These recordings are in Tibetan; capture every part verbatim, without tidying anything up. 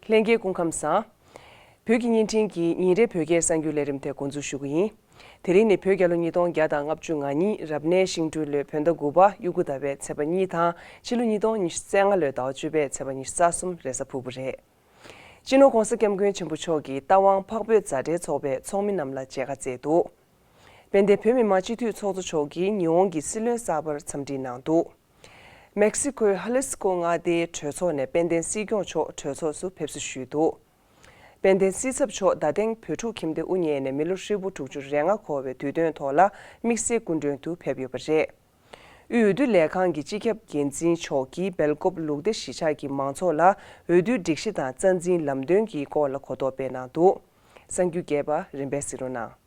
ལྷན་རྒྱས་སྐུ་ཁམས་བཟང་། བོད་ཀྱི་བརྙན་འཕྲིན་གྱི་ཉིན་རེའི་བོད་སྐད་གསར་འགྱུར་ལས་རིམ་དེ་འགོ་འཛུགས་ཞུ་གི་ཡིན། དེ་རིང་ནི་བོད་རྒྱལ་ལོ་ཉིས་སྟོང་བརྒྱ་དང་ལྔ་བཅུ་ང་གཉིས་རབ་གནས་ཤིང་སྦྲུལ་ལོའི་བོད་ཟླ་དགུ་པ་དབྱུག་གུ་ཟླ་བའི་ཚེས་པ་གཉིས་དང་ཕྱི་ལོ་ཉིས་སྟོང་ཉི་ཤུ་རྩ་ལྔ་ལོའི་ཟླ་བ་བཅུ་པའི་ཚེས་པ་ཉི་ཤུ་རྩ་གསུམ་རེས་གཟའ་ཕུར་བུ་རེད། སྤྱི་ནོར་༧གོང་ས་༧སྐྱབས་མགོན་ཆེན་པོ་མཆོག་གིས་རྟ་དབང་འཕགས་བོད་མཛའ་འབྲེལ་ཚོགས་པའི་ཚོགས་མི་རྣམས་ལ་མཇལ་ཁ་བསྩལ་འདུག་དཔལ་ལྡན་བོད་མི་མང་སྤྱི་འཐུས་ཚོགས་གཙོ་མཆོག་གིས་ཉི་ཧོང་གི་སྲིད་བློན་གསར་པར་འཚམས་འདྲི་གནང་འདུག་མེག་སི་ཀོའི་ཧ་ལི་སི་ཀོ་མངའ་སྡེའི་གྲོས་ཚོགས་ནས་དཔལ་ལྡན་སྲིད་སྐྱོང་མཆོག་གྲོས་ཚོགས་སུ་ཕེབས་བསུ་ཞུས་འདུག་དཔལ་ལྡན་སྲིད་ཚབ་མཆོག་རྡ་སྟེང་བོད་ཕྲུག་ཁྱིམ་སྡེ་དབུ་བརྙེས་ནས་མི་ལོ་ཧྲིལ་པོ་དྲུག་ཅུ་རེ་ལྔ་འཁོར་བའི་དུས་སྟོན་ཐོག་ལ་དམིགས་བསལ་སྐུ་མགྲོན་དུ་ཕེབས་ཡོད་པ་རེད། དབུས་འོས་བསྡུ་ལས་ཁང་གི་སྤྱི་ཁྱབ་འགན་འཛིན་མཆོག་གིས་སྦེལ་ཀོབ་ལུགས་བདེ་གཞིས་ཆགས་ཀྱི་མང་ཚོགས་ལ་འོས་བསྡུའི་སྒྲིག་གཞི་དང་རྩ་འཛིན་ལམ་སྟོན་གྱི་སྐོར་ལ་གོ་རྟོགས་སྤེལ་གནང་འདུག་གསར་འགྱུར་རྒྱས་པ་རིམ་པས་གཟིགས་རོགས་གནང་།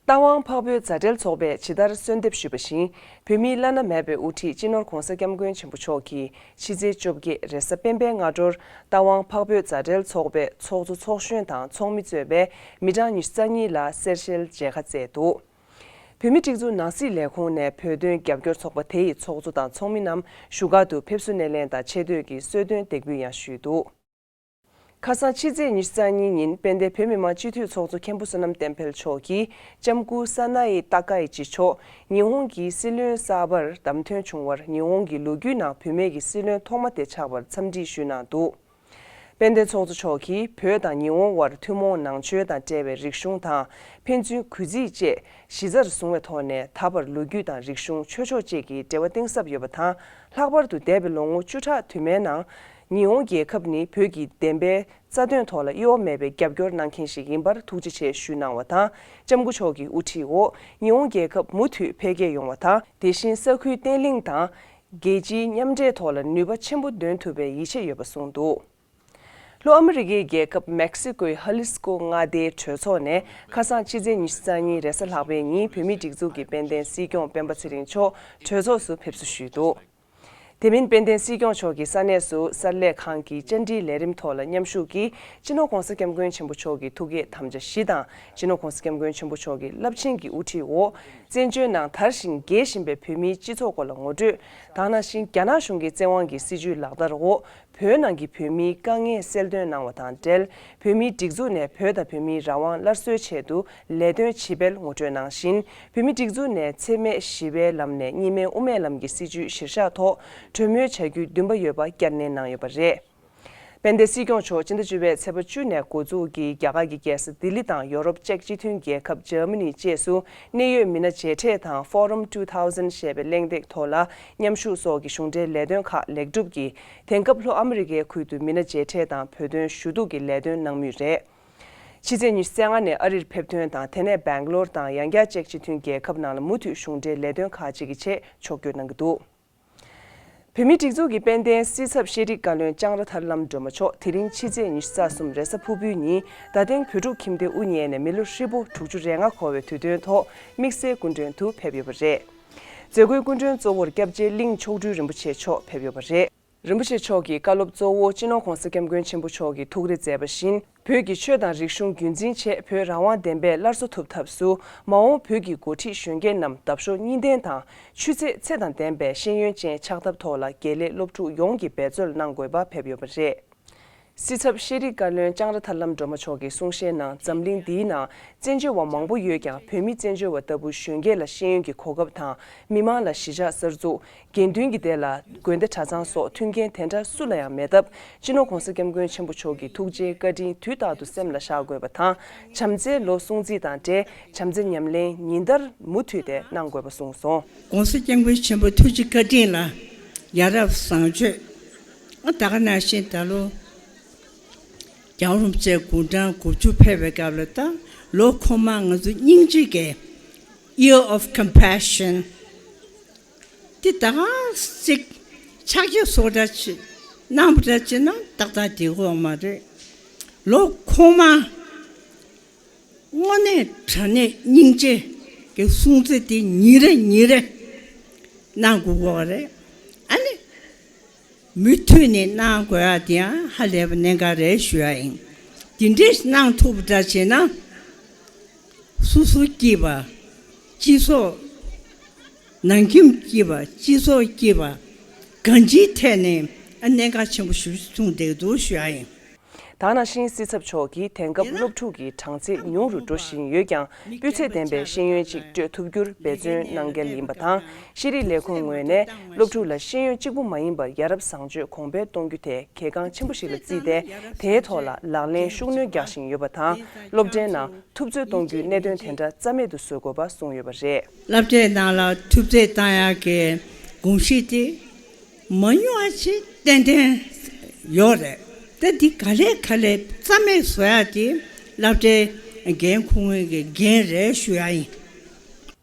རྟ་དབང་འཕགས་བོད་མཛའ་འབྲེལ་ཚོགས་པས་ཇི་ལྟར་གསོལ་འདེབས་ཞུས་པ་བཞིན། བོད་མིའི་བླ་ན་མེད་པའི་དབུ་ཁྲིད་སྤྱི་ནོར་༧གོང་ས་༧སྐྱབས་མགོན་ཆེན་པོ་མཆོག་གིས་ཕྱི་ཚེས་བཅོ་བརྒྱད་རེས་གཟའ་སྤེན་པའི་སྔ་དྲོར་རྟ་དབང་འཕགས་བོད་མཛའ་འབྲེལ་ཚོགས་པའི་ཚོགས་གཙོ་ཚོགས་གཞོན་དང་ཚོགས་མི་གཙོས་པའི་མི་གྲངས་ཉི་ཤུ་རྩ་གཉིས་ལ་གསལ་བཤད་མཇལ་ཁ་བསྩལ་འདུག་བོད་མིའི་སྒྲིག་འཛུགས་ནང་སྲིད་ལས་ཁུངས་ནས་བོད་དོན་རྒྱབ་སྐྱོར་ཚོགས་པ་དེ་ཡི་ཚོགས་གཙོ་དང་ཚོགས་མི་རྣམས་བཞུགས་སྒར་དུ་ཕེབས་བསུ་སྣེ་ལེན་དང་ཆེ་བསྟོད་ཀྱི་གསོལ་སྟོན་འདེགས་འབུལ་ཡང་ཞུས་འདུག་ཁ་སང་ཕྱི་ཚེས་ཉི་ཤུ་རྩ་གཉིས་ཉིན་དཔལ་ལྡན་བོད་མི་མང་སྤྱི་འཐུས་ཚོགས་གཙོ་མཁན་པོ་བསོད་ནམས་བསྟན་འཕེལ་མཆོག་གིས་ལྕམ་སྐུ་ས་ན་ཡི་ཏཱ་ཀ་ཨི་ཅི་མཆོག་ཉི་ཧོང་གི་སྲིད་བློན་གསར་པར་བདམས་ཐོན་བྱུང་བར་ཉི་ཧོང་གི་ལོ་རྒྱུས་ནང་བུད་མེད་ཀྱི་སྲིད་བློན་ཐོག་མ་དེ་ཆགས་པར་འཚམས་འདྲི་ཞུས་གནང་འདུག་དཔལ་ལྡན་ཚོགས་གཙོ་མཆོག་གིས་བོད་དང་ཉི་ཧོང་དབར་ཐུན་མོང་ནང་ཆོས་དང་འབྲེལ་བའི་རིག་གཞུང་དང་ཕན་ཚུན་གུས་བརྩི་བཅས་གཞི་རྩར་བཟུང་བའི་ཐོག་ནས་ད་བར་ལོ་རྒྱུས་དང་རིག་གཞུང་ཆོས་ཕྱོགས་བཅས་ཀྱི་འབྲེལ་བ་གཏིང་ཟབ་ཡོད་པ་དང་། ལྷག་པར་དུ་འདས་པའི་ལོ་ངོ་བཅུ་ཕྲག་དུ་མའི་ནང་ཉི་ཧོང་རྒྱལ་ཁབ་ནི་བོད་ཀྱི་བདེན་པའི་རྩ་དོན་ཐོག་ལ་གཡོ་བ་མེད་པའི་རྒྱབ་སྐྱོར་གནང་མཁན་ཞིག་ཡིན་པར་ཐུགས་རྗེ་ཆེ་ཞུས་གནང་བ་དང་། ལྕམ་སྐུ་མཆོག་གི་དབུ་ཁྲིད་འོག་ཉི་ཧོང་རྒྱལ་ཁབ་མུ་མཐུད་འཕེལ་རྒྱས་ཡོང་བ་དང་། དེ་བཞིན་ས་ཁུལ་བརྟན་ལྷིང་དང་། རྒྱལ་སྤྱིའི་མཉམ་འབྲེལ་ཐོག་ལ་ནུས་པ་ཆེན་པོ་འདོན་ཐུབ་པའི་ཡིད་ཆེས་ཡོད་པ་གསུངས་འདུག་ལྷོ་ཨ་མི་རི་ཀའི་རྒྱལ་ཁབ་མེག་སི་ཀོའི་ཧ་ལི་སི་ཀོ་མངའ་སྡེའི་གྲོས་ཚོགས་ནས་ཁ་སང་ཕྱི་ཚེས་ཉི་ཤུ་རྩ་གཉིས་རེས་གཟའ་ལྷག་པའི་ཉིན་བོད་མིའི་སྒྲིག་འཛུགས་ཀྱི་དཔལ་ལྡན་སྲིད་སྐྱོང་སྤེན་པ་ཚེ་རིང་མཆོག་གྲོས་ཚོགས་སུ་ཕེབས་བསུ་ཞུས་འདུག་དེ་མིན་དཔལ་ལྡན་སྲིད་སྐྱོང་མཆོག་གིས་ས་གནས་སུ་གསར་ལས་ཁང་གི་བཅར་འདྲིའི་ལས་རིམ་ཐོག་ལ་མཉམ་ཞུགས་ཀྱིས་སྤྱི་ནོར་༧གོང་ས་༧སྐྱབས་མགོན་ཆེན་པོ་མཆོག་གི་ཐུགས་བསྐྱེད་དམ་བཅའ་བཞི་དང་། སྤྱི་ནོར་༧གོང་ས་༧སྐྱབས་མགོན་ཆེན་པོ་མཆོག་གི་རླབས་ཆེན་གྱི་དབུ་ཁྲིད་འོག་བཙན་བྱོལ་ནང་དར་ཞིང་རྒྱས་བཞིན་པའི་བོད་མིའི་སྤྱི་ཚོགས་སྐོར་ལ་ངོ་སྤྲོད། ད་ནང་བཞིན་རྒྱ་ནག་གཞུང་གི་བཙན་དབང་གི་སྲིད་བྱུས་ལག་བསྟར་འོག་བོད་ནང་གི་བོད་མིའི་དཀའ་ངལ་གསལ་སྟོན་གནང་བ་དང་འབྲེལ། བོད་མིའི་སྒྲིག་འཛུགས་ནས་བོད་དང་བོད་མིའི་རང་དབང་སླར་གསོའི་ཆེད་དུ་ལས་དོན་ཇི་སྤེལ་ངོ་སྤྲོད་གནང་བཞིན། བོད་མིའི་སྒྲིག་འཛུགས་ནས་འཚེ་མེད་ཞི་བའི་ལམ་ནས་གཉིས་སྨན་དབུ་མའི་ལམ་གྱི་སྲིད་བྱུས་གཞིར་བཞག་ཐོག་གྲོས་མོལ་བྱ་རྒྱུའི་འདུན་པ་ཡོད་པ་བསྐྱར་ནན་གནང་ཡོད་པ་རེད། དཔལ་ལྡན་སྲིད་སྐྱོང་མཆོག་སྤྱི་ཟླ་བཅུ་པའི་ཚེས་པ་བཅུ་ནས་འགོ་འཛུགས་ཀྱིས་རྒྱ་གར་གྱི་རྒྱལ་ས་ལྡི་ལི་དང་ཡོ་རོབ་ཅེཀ་སྤྱི་མཐུན་རྒྱལ་ཁབ་འཇར་མ་ནི་བཅས་སུ་གནད་ཡོད་མི་སྣ་མཇལ་འཕྲད་དང་Forum two thousand ཞེས་པའི་གླེང་སྟེགས་ཐོག་ལ་མཉམ་ཞུགས་སོགས་ཀྱི་གཞུང་འབྲེལ་ལས་དོན་ཁག་ལེགས་གྲུབ་ཀྱིས། དེང་སྐབས་ལྷོ་ཨ་མི་རི་ཀའི་ཁུལ་དུ་མི་སྣ་མཇལ་འཕྲད་དང་བོད་དོན་ཞུ་གཏུག་གི་ལས་དོན་གནང་མུས་རེད། ཕྱི་ཚེས་ཉི་ཤུ་རྩ་ལྔ་ནས་ཨ་རིར་ཕེབས་ཐོན་དང་དེ་ནས་སྦེང་ལོར་དང་ཡང་བསྐྱར་ཅེཀ་སྤྱི་མཐུན་རྒྱལ་ཁབ་ནང་ལ་མུ་མཐུད་གཞུང་འབྲེལ་ལས་དོན་ཁག་ཅིག་གི་ཆེད་ཕྱོགས་བསྐྱོད་གནང་གི་འདུག་བོད་མིའི་སྒྲིག་འཛུགས་ཀྱི་དཔལ་ལྡན་སྲིད་ཚབ་ཤེས་རིག་བཀའ་བློན་ལྕང་ར་ཐར་ལམ་སྒྲོལ་མ་མཆོག་དེ་རིང་ཕྱི་ཚེས་ཉི་ཤུ་རྩ་གསུམ་རེས་གཟའ་ཕུར་བུའི་ཉིན་རྡ་སྟེང་བོད་ཕྲུག་ཁྱིམ་སྡེ་དབུ་བརྙེས་ནས་མི་ལོ་ཧྲིལ་པོ་དྲུག་ཅུ་རེ་ལྔ་འཁོར་བའི་དུས་སྟོན་ཐོག་དམིགས་བསལ་སྐུ་མགྲོན་དུ་ཕེབས་ཡོད་པ་རེད། མཛད་སྒོའི་སྐུ་མགྲོན་གཙོ་བོར་སྐྱབས་རྗེ་གླིང་མཆོག་སྤྲུལ་རིན་པོ་ཆེ་མཆོག་ཕེབས་ཡོད་པ་རེད། རིན་པོ་ཆེ་མཆོག་གིས་བཀའ་སློབ་གཙོ་བོ་སྤྱི་ནོར་༧གོང་ས་༧སྐྱབས་མགོན་ཆེན་པོ་མཆོག་གིས་ཐུགས་རེ་མཛད་པ་བཞིན། བོད་ཀྱི་ཆོས་དང་རིག་གཞུང་རྒྱུན་འཛིན་ཆེད་བོད་རང་དབང་བདེན་པས་སླར་གསོ་ཐུབ་ཐབས་སུ། མ་འོངས་བོད་ཀྱི་འགོ་ཁྲིད་གཞོན་སྐྱེས་རྣམས་འདབ་གཤོག་གཉིས་ལྡན་དང་། ཆུ་ཚད་ཚད་དང་ལྡན་པའི་ཤེས་ཡོན་ཅན་ཆགས་ཐབས་ཐོག་ལ་དགེ་ལས་སློབ་ཕྲུག་ཡོངས་ཀྱིས་འབད་རྩོལ་གནང་དགོས་པ་ཕེབས་ཡོད་པ་རེད། སྲིད་ཚབ་ཤེས་རིག་བཀའ་བློན་ལྕང་ར་ཐར་ལམ་སྒྲོལ་མ་མཆོག་གི་གསུང་བཤད་ནང་འཛམ་གླིང་འདིའི་ནང་བཙན་བྱོལ་བ་མང་པོ་ཡོད་ཀྱང་བོད་མི་བཙན་བྱོལ་བ་ལྟ་བུ་གཞོན་སྐྱེས་ལ་ཤེས་ཡོན་གྱི་གོ་སྐབས་དང་མི་མང་ལ་གཞིས་ཆགས་གསར་འཛུགས། དགེ་འདུན་གྱི་སྡེ་ལ་དགོན་སྡེ་གྲྭ་ཚང་སོགས་མཐུན་རྐྱེན་དེ་འདྲ་སུ་ལ་ཡང་མེད་སྟབས། སྤྱི་ནོར་༧གོང་ས་༧སྐྱབས་མགོན་ཆེན་པོ་མཆོག་གི་ཐུགས་རྗེའི་བཀའ་དྲིན་དུས་རྟག་ཏུ་སེམས་ལ་བཞག་དགོས་པ་དང་། བྱམས་བརྩེའི་ལོ་སྲུང་བརྩི་དང་འབྲེལ་བྱམས་བརྩེ་ཉམས་ལེན་ཉིན་ལྟར་མུ་མཐུད་དེ་གནང་དགོས་པ་གསུངས་སོང་། ༸གོང་ས་༸སྐྱབས་མགོན་ཆེན་པོའི་ཐུགས་རྗེ་བཀའ་དྲིན་ལ་ཡ་རབས་བཟང་སྤྱོད། ཨ་ད་ག་ནང་བཞིན་ད་ལོ་རྒྱལ་བ་རིན་པོ་ཆེ་དགུང་གྲངས་དགུ་བཅུ་ཕེབས་པའི་སྐབས་ལ་ད་ལོ་འཁོར་མ་ང་ཚོ་སྙིང་རྗེ་གི་Year of Compassion། དེ་ད་ག་ཅིག་ཕྱག་རྒྱ་སོགས་འདྲ་ཅིག་གནང་བ་འདྲ་ཅིག་ན་ཏག་ཏག་བསྡད་ཀྱི་ཡོད་མ་རེད། ལོ་འཁོར་མ་དངོས་གནས་དྲང་གནས་སྙིང་རྗེ་གི་སྲུང་བརྩི་དེ་ཉིན་རེ་ཉིན་རེ་གནང་དགོས་ཀྱི་ཡོད་རེད། ཨ་ནི་ མུ་མཐུད་ནས་གནང་དགོས་ཡ་དེ་ཡང་ཧ་ལས་པ་གནད་འགག་རེད་ཞུ་ཡ་ཡིན། དེ་འདྲས་གནང་ཐུབ་པ་འདྲ་བྱས་ན། སོ་སོ་སྐྱིད་པ། སྤྱི་ཚོགས་ནང་ཁྱིམ་སྐྱིད་པ། སྤྱི་ཚོགས་སྐྱིད་པ། གང་ཅིའི་ཐད་ནས་ཨ་གནད་འགག་ཆེན་པོ་ཞིག་མཚོན་བསྡད་འདུག་ཞུ་ཡ་ཡིན། ད་ནང་བཞིན་སྲིད་ཚབ་མཆོག་གིས་དེང་སྐབས་སློབ་ཕྲུག་གི་གྲངས་ཚད་ཉུང་རུ་འགྲོ་བཞིན་ཡོད་ཀྱང་། སྤུས་ཚད་ལྡན་པའི་ཤེས་ཡོན་ཅིག་སྤྲོད་ཐུབ་རྒྱུར་འབད་བརྩོན་གནང་གལ་ཡིན་པ་དང་། ཤེས་རིག་ལས་ཁུངས་ངོས་ནས་སློབ་ཕྲུག་ལ་ཤེས་ཡོན་གཅིག་པུ་མ་ཡིན་པར་ཡ་རབས་བཟང་སྤྱོད་གོང་འཕེལ་གཏོང་རྒྱུ་དེ་གལ་འགངས་ཆེན་པོ་ཞིག་ལ་བརྩིས་ཏེ། དེའི་ཐོག་ལ་ལག་ལེན་ཤུགས་སྣོན་རྒྱག་བཞིན་ཡོད་པ་དང་། སློབ་གྲྭའི་ནང་ཐུབ་ཚོད་གཏོང་རྒྱུའི་གནད་དོན་དེ་འདྲ་རྩ་མེད་དུ་བཟོ་དགོས་པ་གསུངས་ཡོད་པ་རེད། སློབ་གྲྭའི་ནང་ལ་ཐུབ་ཚོད་བཏང་ཡག་གི་དགོངས་གཞི་དེ་མ་ཉུང་བ་ཞིག་ཏན་ཏན་ཡོད་རེད། ད་འདི་ག་ལེ་ག་ལེ་རྩ་མེད་བཟོ་ཡག་དེ་སློབ་གྲྭའི་འགན་འཁུར་མཁན་གྱི་འགན་རེད་ཞུ་ཡ་ཡིན།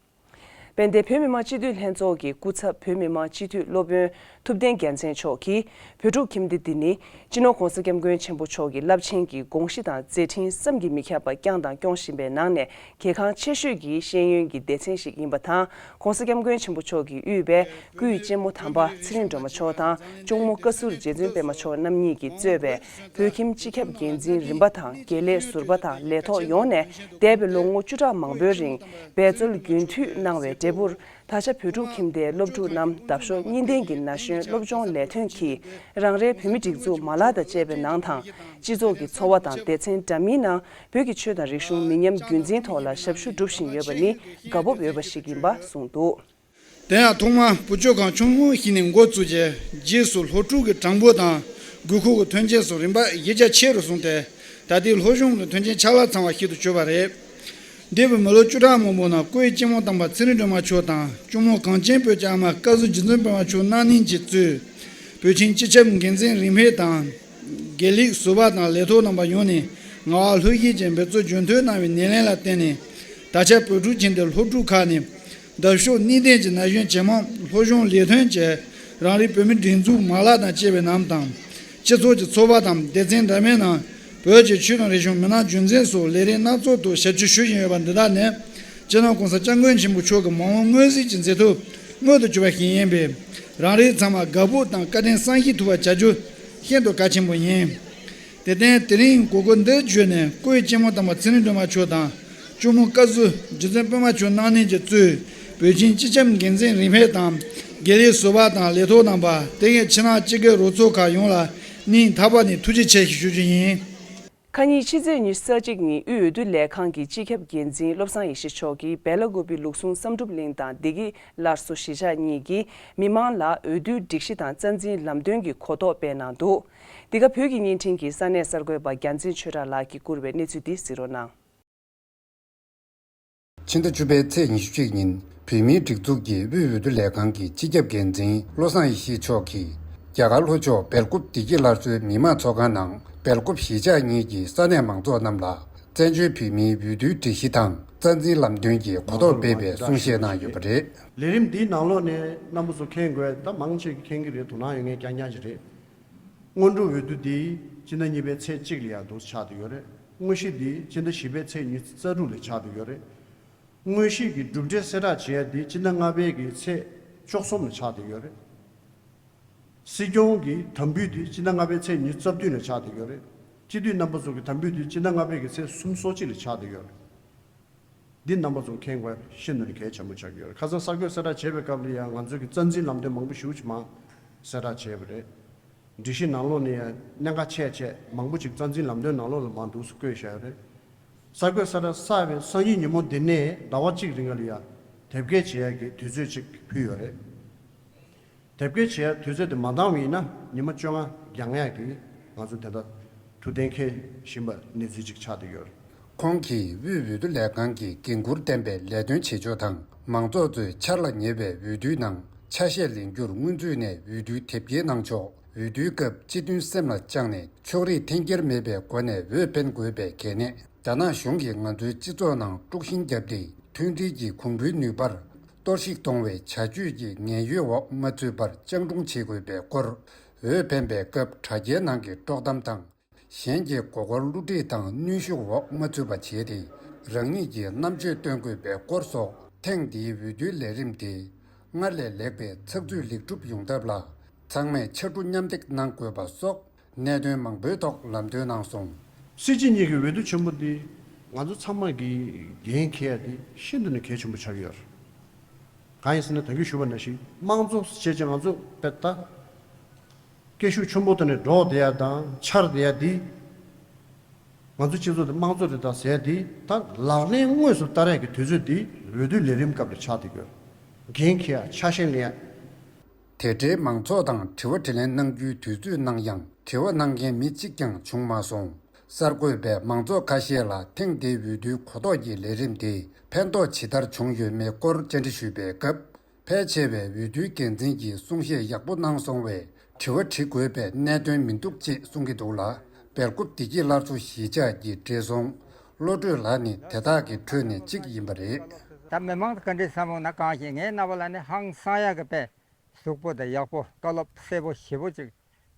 དཔལ་ལྡན་བོད་མི་མང་སྤྱི་འཐུས་ལྷན་ཚོགས་ཀྱི་སྐུ་ཚབ་བོད་མི་མང་སྤྱི་འཐུས་སློབ་དཔོན་ཐུབ་བསྟན་རྒྱལ་མཚན་མཆོག་གིས། བོད་ཕྲུག་ཁྱིམ་སྡེ་འདི་ནི་སྤྱི་ནོར་༸གོང་ས་༸སྐྱབས་མགོན་ཆེན་པོ་མཆོག་གི་རླབས་ཆེན་གྱི་དགོངས་གཞི་དང་མཛད་འཕྲིན་བསམ་གྱིས་མི་ཁྱབ་པ་བསྐྱངས་དང་སྐྱོང་བཞིན་པའི་ནང་ནས་གལ་འགངས་ཆེ་ཤོས་ཀྱི་ཤེས་ཡོན་གྱི་སྡེ་ཚན་ཞིག་ཡིན་པ་དང་། ༸གོང་ས་༸སྐྱབས་མགོན་ཆེན་པོ་མཆོག་གིས་དབུས་པའི་སྐུའི་གཅེན་མོ་དམ་པ་ཚེ་རིང་སྒྲོལ་མ་མཆོག་དང་། གཅུང་མོ་བཀའ་ཟུར་རྗེ་བཙུན་པད་མ་མཆོག་རྣམ་གཉིས་ཀྱིས་གཙོས་པའི་བོད་ཁྱིམ་སྤྱི་ཁྱབ་འགན་འཛིན་རིམ་པ་དང་། དགེ་ལས་ཟུར་པ་དང་ལས་ཐོག་ཡོངས་ནས་འདས་པའི་ལོ་ངོ་བཅུ་ཕྲག་མང་པོའི་རིང་འབད་རྩོལ་རྒྱུན་མཐུད་གནང་བའི་འབྲས་བུར། ད་ཆ་བོད་ཕྲུག་ཁྱིམ་སྡེའི་སློབ་ཕྲུག་རྣམས་འདབ་གཤོག་གཉིས་ལྡན་གྱི་ན་གཞོན་སློབ་སྦྱོང་ལས་དོན་གྱིས་རང་རེའི་བོད་མིའི་སྒྲིག་འཛུགས་མ་ལག་དང་བཅས་པའི་ནང་དང་། སྤྱི་ཚོགས་ཀྱི་འཚོ་བ་དང་སྡེ་ཚན་འདྲ་མིན་ནང་བོད་ཀྱི་ཆོས་དང་རིག་གཞུང་མི་ཉམས་རྒྱུན་འཛིན་ཐོག་ལ་ཞབས་ཞུ་སྒྲུབ་བཞིན་ཡོད་པ་ནི་དགའ་སྤོབས་ཡོད་པ་ཞིག་ཡིན་པ་གསུངས་འདུག། དེ་ཡང་ཐོག་མར་བུ་བཅོལ་ཁང་ཆུང་ངུ་ཞིག་ནས་འགོ་བཙུགས་རྗེས། རྗེས་སུ་སློབ་ཕྲུག་གི་གྲངས་འབོར་དང་དགོས་མཁོ་གི་མཐུན་རྐྱེན་སོགས་རིམ་པ་གཞི་རྒྱ་ཆེ་རུ་སོང་སྟེ། ད་ལྟའི་སློབ་སྦྱོང་གི་མཐུན་རྐྱེན་ཕྱག་ལས་ཚང་བ་ཞིག་ཏུ་གྱུར་པ་རེད། འདས་པའི་མི་ལོ་བཅུ་ཕྲག་མང་པོའི་ནང་སྐུའི་གཅེན་མོ་དམ་པ་ཚེ་རིང་སྒྲོལ་མ་མཆོག་དང་། གཅུང་མོ་གངས་ཅན་བོད་ཀྱི་ཨ་མ་བཀའ་ཟུར་རྗེ་བཙུན་པད་མ་མཆོག་རྣམ་གཉིས་ཀྱིས་གཙོས། བོད་ཁྱིམ་སྤྱི་ཁྱབ་འགན་འཛིན་རིམ་པ་དང་། དགེ་ལས་ཟུར་པ་དང་ལས་ཐོག་རྣམ་པ་ཡོངས་ནས་ངལ་བ་ལྷོད་གཡེང་ཅན་འབད་རྩོལ་རྒྱུན་མཐུད་གནང་བའི་སྣེ་ལེན་ལ་བརྟེན་ནས། ད་ཆ་བོད་ཕྲུག་ཁྱིམ་སྡེའི་སློབ་ཕྲུག་ཁག་ནི་འདབ་གཤོག་གཉིས་ལྡན་གྱི་ན་གཞོན་ཇེ་མང་། སློབ་སྦྱོང་ལས་དོན་བཅས་རང་རེའི་བོད་མིའི་སྒྲིག་འཛུགས་མ་ལག་དང་བཅས་པའི་ནང་དང་། སྤྱི་ཚོགས་ཀྱི་འཚོ་བ་དང་སྡེ་ཚན་འདྲ་མིན་ནང་བོད་ཀྱི་ཆོས་དང་རིག་གཞུང་མི་སྣ་རྒྱུན་འཛིན་སོགས་ལས་རིགས་སྣ་ཚོགས་ཐོག་ཞབས་ཕྱི་ཞུ་བཞིན་ཡོད་པ་འདི་དག་ནི། སྤྱི་ནོར་༸གོང་ས་༸སྐྱབས་མགོན་ཆེན་པོ་མཆོག་གི་མ་འོངས་མངོན་གཟིགས་ཀྱི་མཛད་ཐོ་མངོན་དུ་གྱུར་པ་ཞིག་ཡིན་པས། རང་རེ་ཚང་མ་དགའ་སྤོབས་དང་བཀའ་དྲིན་བསམ་ཤེས་ཐུབ་པ་བྱ་རྒྱུ་ཤིན་ཏུ་གལ་ཆེན་པོ་ཡིན། དེར་བརྟེན། དེ་རིང་གོ་སྐབས་འདི་བརྒྱུད་ནས་སྐུའི་གཅེན་མོ་དམ་པ་ཚེ་རིང་སྒྲོལ་མ་མཆོག་དང་། གཅུང་མོ་བཀའ་ཟུར་རྗེ་བཙུན་པད་མ་མཆོག་རྣམ་གཉིས་ཀྱིས་གཙོས་བོད་ཁྱིམ་སྤྱི་ཁྱབ་འགན་འཛིན་རིམ་པ་དང་། དགེ་ལས་ཟུར་པ་དང་ལས་ཐོག་རྣམ་པ། དེ་སྔའི་ཕྱི་ནང་སྤྱི་སྒེར་རོགས་ཚོགས་ཁག་ཡོངས་ལ་སྙིང་ཐག་པ་ནས་ཐུགས་རྗེ་ཆེ་ཞེས་ཞུ་རྒྱུ་ཡིན། ཁ་ཉིན་ཕྱི་ཚེས་ཉི་ཤུ་རྩ་གཅིག་ཉིན་དབུས་འོས་བསྡུ་ལས་ཁང་གི་སྤྱི་ཁྱབ་འགན་འཛིན་བློ་བཟང་ཡེ་ཤེས་མཆོག་གིས་སྦེ་ལ་ཀུ་པེ་ལུགས་ཟུང་བསམ་གྲུབ་གླིང་དང་བདེ་སྐྱིད་སླར་གསོ་གཞིས་ཆགས་གཉིས་ཀྱིས་མི་མང་ལ་འོས་བསྡུའི་སྒྲིག་གཞི་དང་རྩ་འཛིན་ལམ་སྟོན་གྱི་གོ་རྟོགས་སྤེལ་གནང་འདུག། འདི་ག་བོད་ཀྱི་བརྙན་འཕྲིན་གྱི་ས་གནས་གསར་འགོད་པ་རྒྱལ་མཚན་ཆོས་གྲགས་ལགས་ཀྱིས་བསྐུར་བའི་གནས་ཚུལ་འདི་གཟིགས་རོགས་གནང་། ཕྱི་ཟླ་བཅུ་པའི་ཚེས་ཉི་ཤུ་གཅིག་ཉིན་བོད་མིའི་སྒྲིག་འཛུགས་ཀྱི་དབུས་འོས་བསྡུ་ལས་ཁང་གི་སྤྱི་ཁྱབ་འགན་འཛིན་བློ་བཟང་ཡེ་ཤེས་མཆོག་གིས། རྒྱ་གར་ལྷོ་ཕྱོགས་སྦེལ་ཀོབ་བདེ་སྐྱིད་སླར་གསོའི་མི་མང་ཚོགས་ཁང་ནང་སྦེལ་ཀོབ་གཞིས་ཆགས་གཉིས་ཀྱི་ས་གནས་མང་ཚོགས་རྣམས་ལ་བཙན་བྱོལ་བོད་མིའི་འོས་བསྡུའི་སྒྲིག་གཞི་དང་རྩ་འཛིན་ལམ་སྟོན་གྱི་གོ་རྟོགས་སྤེལ་བའི་གསུང་བཤད་གནང་ཡོད་པ་རེད། ལས་རིམ་འདིའི་ནང་ལོགས་ནས་རྣམ་པ་ཚོ་མཁྱེན་དགོས། ད་མང་ཆེ་གིས་མཁྱེན་གྱི་རེད། དོ་སྣང་ཡོད་མཁན་རྐྱང་རྐྱང་ཅིག་རེད། སྔོན་འགྲོ་འོས་བསྡུ་འདི་སྤྱི་ཟླ་གཉིས་པའི་ཚེས་གཅིག་ལ་ཡར་འདུག་ཆགས་བསྡད་ཡོད་རེད། དངོས་གཞི་འདི་སྤྱི་ཟླ་བཞི་པའི་ཚེས་ཉི་ཤུ་རྩ་དྲུག་ལ་ཆགས་བསྡད་ཡོད་རེད། དངོས་གཞི་གི་གྲུབ་འབྲས་གསལ་བསྒྲགས་བྱེད་ཡ་འདི་སྤྱི་ཟླ་ལྔ་པའི་གི་ཚེས་བཅུ་གསུམ་ལ་ཆགས་བསྡད་ཡོད་རེད། སྲིད་སྐྱོང་གི་དམ་འབུལ་འདི་སྤྱི་ཟླ་ལྔ་པའི་ཚེས་ཉི་ཤུ་རྩ་བདུན་ལ་ཆགས་བསྡད་ཡོད་རེད། སྤྱི་འཐུས་རྣམ་པ་ཚོ་གི་དམ་འབུལ་འདི་སྤྱི་ཟླ་ལྔ་པའི་གི་ཚེས་སུམ་ཅུ་སོ་གཅིག་ལ་ཆགས་བསྡད་ཡོད་རེད། འདི་རྣམ་པ་ཚོ་མཁྱེན་དགོས་ཤིན་ཏུ་ནས་གལ་ཆེན་པོ་ཆགས་ཀྱི་ཡོད་རེད། ཁ་སང་གསར་འགོད་གསལ་བསྒྲགས་བྱས་པའི་སྐབས་ལ་ཡང་ང་ཚོའི་གི་རྩ་འཛིན་ལམ་སྟོན་མང་པོ་ཞེ་པོ་ཅིག་མར་གསལ་བསྒྲགས་བྱས་པ་རེད། སྒྲིག་གཞི་ནང་ལོགས་ནས་ཡང་གནད་འགག་ཆེ་ཆེ་མང་པོ་ཅིག་རྩ་འཛིན་ལམ་སྟོན་ནང་ལོགས་ལ་མར་འདུག་སེ་བཀོད་བཞག་ཡོད་རེད། གསར་འགོད་གསལ་བསྒྲགས་གསར་པའི་སང་ཉིན་ཉིན་མོ་འདི་ནས་ཟླ་བ་གཅིག་རིང་ལ་ཡང་དེབ་སྐྱེལ་བྱེད་ཡག་གི་དུས་ཚོད་ཅིག་ཕུལ་ཡོད་རེད། དེབ་སྐྱེལ་བྱེད་ཡག་དུས་ཚོད་དེ་མ་འདང་བ་ཡིན་ན་ཉི་མ་བཅོ་ལྔ་འགྱངས་ཡག་གི་ང་ཚོ་དེ་འདྲ་ཐུགས་གཏན་འཁེལ་བཞིན་པ་གནས་ཚུལ་ཅིག་ཆགས་བསྡད་ཡོད་རེད། ཁོང་གིས་དབུས་འོས་བསྡུ་ལས་ཁང་གི་འགན་འཁུར་ལྡན་པའི་ལས་དོན་བྱེད་ཕྱོགས་དང་མང་ཚོགས་ཚོས་འཆར་ལ་ཉེ་བའི་འོས་བསྡུའི་ནང་ཆ་ཤས་ལེན་རྒྱུར་སྔོན་ཚུད་ནས་འོས་བསྡུའི་དེབ་སྐྱེལ་གནང་ཕྱོགས། འོས་བསྡུའི་སྐབས་སྤྱི་མཐུན་སེམས་ལ་བཅངས་ནས་ཕྱོགས་རིས་འཐེན་འཁྱེར་མེད་པའི་སྒོ་ནས་འོས་འཕེན་དགོས་པའི་གལ་གནད། རྒྱ་ནག་གཞུང་གིས་ང་ཚོའི་སྤྱི་ཚོགས་ནང་དཀྲུག་ཤིང་བརྒྱབ་སྟེ་མཐུན་སྒྲིལ་གྱི་གོང་བུའི་ནུས་པར་གཏོར་བཤིག་གཏོང་བའི་བྱ་སྤྱོད་ཀྱི་ངན་གཡོའི་འོག་མ་ཚུད་པར་སྤྱང་གྲུང་བྱེད་དགོས་པའི་སྐོར། འོས་འཕེན་པའི་སྐབས་དྲ་རྒྱའི་ནང་གི་དཀྲོག་གཏམ་དང་། གཞན་གྱི་མགོ་སྐོར་བསླུ་བྲིད་དང་གནོན་ཤུགས་འོག་མ་ཚུད་པ་བྱས་ཏེ་རང་ཉིད་ཀྱི་རྣམ་དཔྱོད་སྟོན་དགོས་པའི་སྐོར་སོགས། ཐེངས་འདིའི་འོས་བསྡུའི་ལས་རིམ་དེ་སྔར་ལས་ལེགས་པའི་ཚགས་ཚུད་ལེགས་གྲུབ་ཡོང་ཐབས་ལ། ཚང་མས་ཕྱར་གྲུ་མཉམ་འདེགས་གནང་དགོས་པ་སོགས་གནད་དོན་མང་པོའི་ཐོག་ལམ་སྟོན་གནང་སོང་། སྲིད་སྤྱི་གཉིས་ཀྱི་འོས་བསྡུ་ཆེན་མོ་འདི་ང་ཚོ་ཚང་མ་གིས་འགན་འཁྱེར་ཡ་འདི་ཤིན་ཏུ་ནས་གལ་ཆེན་པོ་ཆགས་ཀྱི་ཡོད་རེད། གང་ཡིན་ཟེར་ན་ད་གིན་ཞུས་པ་ནང་བཞིན་དམངས་གཙོ་བྱས་ཙང་ང་ཚོ་དཔེ་ལྟ། སྐད་ཤུགས་ཆེན་པོ་བཏོན་ནས་འགྲོ་བསྡད་ཡ་དང་འཕྱར་བསྡད་ཡ་འདི། ང་ཚོ་སྤྱི་ཚོགས་དེ་དམངས་གཙོ་རེད་ད་ཟེར་ཡ་འདི་ད་ལག་ལེན་དངོས་སུ་བསྟར་ཡ་གི་དུས་ཚོད་འདི་འོས་བསྡུའི་ལས་རིམ་སྐབས་ལ་ཆགས་བསྡད་ཡོད། འགན་འཁྱེར་ཡ་ཆ་ཤས་ལེན་ཡ། དེ་འབྲེལ་མང་ཚོགས་དང་དྲི་བ་དྲིས་ལན་གནང་རྒྱུའི་དུས་ཚོད་གནང་ཡང་དྲི་བ་གནང་མཁན་མི་གཅིག་ཀྱང་བྱུང་མ་སོང་། གསར་འགོད་པས་མང་ཚོགས་ཁ་ཤས་ལ་ཐེངས་འདིའི་འོས་བསྡུའི་གོ་རྟོགས་ཀྱི་ལས་རིམ་དེ་ཕན་ཐོགས་ཇི་ལྟར་བྱུང་ཡོད་མེད་སྐོར་བཅར་འདྲི་ཞུས་པའི་སྐབས། ཕལ་ཆེ་བས་འོས་བསྡུའི་འགན་འཛིན་གྱིས་གསུང་བཤད་ཡག་པོ་གནང་སོང་བས་དྲི་བ་དྲི་དགོས་པའི་གནད་དོན་མི་འདུག་ཅེས་གསུང་གི་འདུག་ལ། སྦེལ་ཀོབ་བདེ་སྐྱིད་སླར་གསོ་གཞིས་ཆགས་ཀྱི་བགྲེས་སོང་བློ་གྲོས་ལགས་ནི་དེ་དག་གི་ཁྲོད་ནས་གཅིག་ཡིན་པ་རེད། ད་མི་མང་གི་འདྲི་བསམ་བློ་ན་གང་ཞིག་ངའི་རྣ་བ་ལ་ནི་ཧང་སང་ཡག་གི་དཔེ་གཟུགས་པོ་དང་ཡག་པོ་བཀའ་སློབ་གསལ་པོ་ཞིབ་པོ་ཅིག་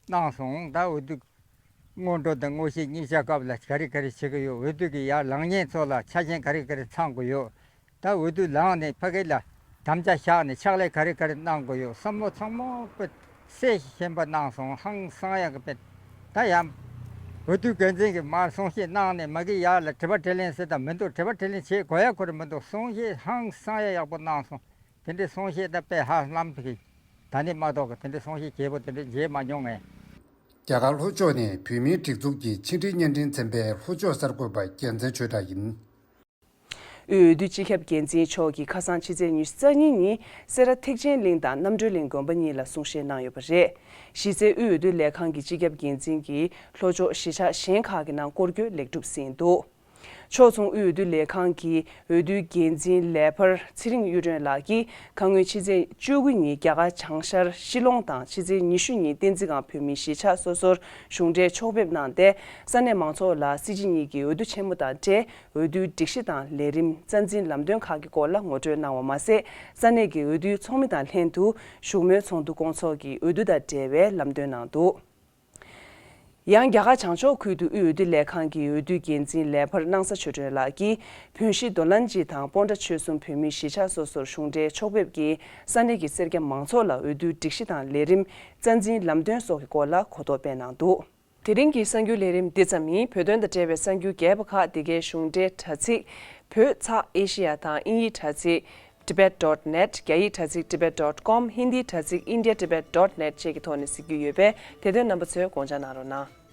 གནང་སོང་། ད་འོས་བསྡུ་སྔོན་འགྲོ་དང་དངོས་གཞི་གཉིས་ཆ་སྐབས་ལ་ག་རེ་ག་རེ་བྱེད་ཀྱི་ཡོད། འོས་བསྡུ་གི་ཡར་ལངས་མཁན་ཚོ་ལ་ཆ་རྐྱེན་ག་རེ་ག་རེ་ཚང་དགོས་ཡོད། ད་འོས་བསྡུ་ལངས་ནས་ཕ་གི་ལ་དམ་བཅའ་བཞག་ནས་ཕྱག་ལས་ག་རེ་ག་རེ་གནང་དགོས་ཡོད་བསམ་བློ་ཚང་མ་དཔེ་གསལ་ཞིང་ཞིབ་པ་གནང་སོང་། ཧང་སང་ཡག་གི་དཔེ་ད་ཡང་འོས་བསྡུ་འགན་འཛིན་གྱིས་མར་གསུང་བཤད་གནང་ནས་མ་གི་ཡར་ལ་དྲི་བ་དྲིས་ལན་ཟེར་ད་མི་འདུག་དྲི་བ་དྲིས་ལན་བྱེད་དགོས་ཡག་ཁོ་རང་མི་འདུག་གསུང་བཤད་ཧང་སང་ཡག་ཡག་པོ་གནང་སོང་། དེ་འདྲའི་གསུང་བཤད་ད་དཔེ་ཧ་ལམ་གི་ད་ནི་མ་གཏོགས་གི་དེ་འདྲའི་གསུང་བཤད་རྒྱས་པོ་དེ་འདྲའི་མཇལ་མ་མྱོང་ངས། རྒྱ་གར་ལྷོ་ཕྱོགས་ནས་བོད་མིའི་སྒྲིག་འཛུགས་ཀྱི་ཕྱི་དྲིལ་བརྙན་འཕྲིན་ཚན་པའི་ལྷོ་ཕྱོགས་གསར་འགོད་པ་རྒྱལ་མཚན་ཆོས་གྲགས་ཡིན། དབུས་འོས་བསྡུ་སྤྱི་ཁྱབ་འགན་འཛིན་མཆོག་གིས་ཁ་སང་ཕྱི་ཚེས་ཉི་ཤུ་རྩ་གཉིས་ཉིན་སེ་ར་ཐེག་ཆེན་གླིང་དང་རྣམ་གྲོལ་གླིང་དགོན་པ་གཉིས་ལ་གསུང་བཤད་གནང་ཡོད་པ་རེད། གཞི་རྩའི་དབུས་འོས་བསྡུ་ལས་ཁང་གི་སྤྱི་ཁྱབ་འགན་འཛིན་གྱིས་ལྷོ་ཕྱོགས་གཞིས་ཆགས་གཞན་ཁག་གི་ནང་སྐོར་སྐྱོད་ལེགས་གྲུབ་ཟིན་འདུག་ཕྱོགས་མཚུངས་དབུས་འོས་བསྡུ་ལས་ཁང་གི་འོས་བསྡུའི་འགན་འཛིན་ལས་འཕར་ཚེ་རིང་གཡུ་སྒྲོན་ལགས་ཀྱིས་ཁ་སྔོན་ཕྱི་ཚེས་བཅུ་དགུ་ཉིན་རྒྱ་གར་བྱང་ཤར་ཤི་ལོང་དང་ཕྱི་ཚེས་ཉི་ཤུ་ཉིན་བསྟན་འཛིན་སྒང་བོད་མིའི་གཞིས་ཆགས་སོ་སོར་གཞུང་འབྲེལ་ཕྱོགས་ཕེབས་གནང་སྟེ། ས་གནས་མང་ཚོགས་ལ་སྲིད་སྤྱི་གཉིས་ཀྱི་འོས་བསྡུ་ཆེན་མོ་དང་འབྲེལ་འོས་བསྡུའི་སྒྲིག་གཞི་དང་ལས་རིམ། རྩ་འཛིན་ལམ་སྟོན་ཁག་གི་སྐོར་ལ་ངོ་སྤྲོད་གནང་བ་མ་ཟད། ས་གནས་ཀྱི་འོས་བསྡུའི་ཚོགས་མི་དང་ལྷན་དུ་བཞུགས་མོལ་ཚོགས་འདུ་སྐོང་ཚོགས་ཀྱིས་འོས་བསྡུ་དང་འབྲེལ་བའི་ལམ་སྟོན་གནང་འདུག་ཡང་རྒྱ་གར་བྱང་ཕྱོགས་ཁུལ་དུ་དབུས་འོས་བསྡུ་ལས་ཁང་གི་འོས་བསྡུ་འགན་འཛིན་ལས་འཕར་སྣང་ས་ཆོས་སྒྲོན་ལགས་ཀྱིས་བོན་གཞིས་རྡོ་ལན་སྦྱིས་དང་སྤོན་ཊ་ཆོལ་གསུམ་བོད་མིའི་གཞིས་ཆགས་སོ་སོར་གཞུང་འབྲེལ་ཕྱོགས་ཕེབས་ཀྱིས་ས་གནས་ཀྱི་སེར་སྐྱ་མང་ཚོགས་ལ་འོས་བསྡུའི་སྒྲིག་གཞི་དང་ལས་རིམ། རྩ་འཛིན་ལམ་སྟོན་སོགས་ཀྱི་སྐོར་ལ་གོ་རྟོགས་སྤེལ་གནང་འདུག་དེ་རིང་གི་གསར་འགྱུར་ལས་རིམ་འདི་ཙམ་ཡིན། བོད་དོན་དང་འབྲེལ་བའི་གསར་འགྱུར་རྒྱས་པ་ཁག་འདི་གའི་གཞུང་འབྲེལ་དྲ་ཚིགས། བོད་ཚགས་ཨེ་ཤེ་ཡ་དང་དབྱིན་ཡིག་དྲ་ཚིགས། tibet dot net། རྒྱ་ཡིག་དྲ་ཚིགས། tibet dot com། ཧིན་དིའི་དྲ་ཚིགས། india tibet dot net བཅས་ཀྱི་ཐོག་ནས་གཟིགས་རྒྱུ་ཡོད་པས་དེ་དོན་རྣམ་པ་ཚོས་དགོངས་འཇགས་གནང་རོགས་གནང་།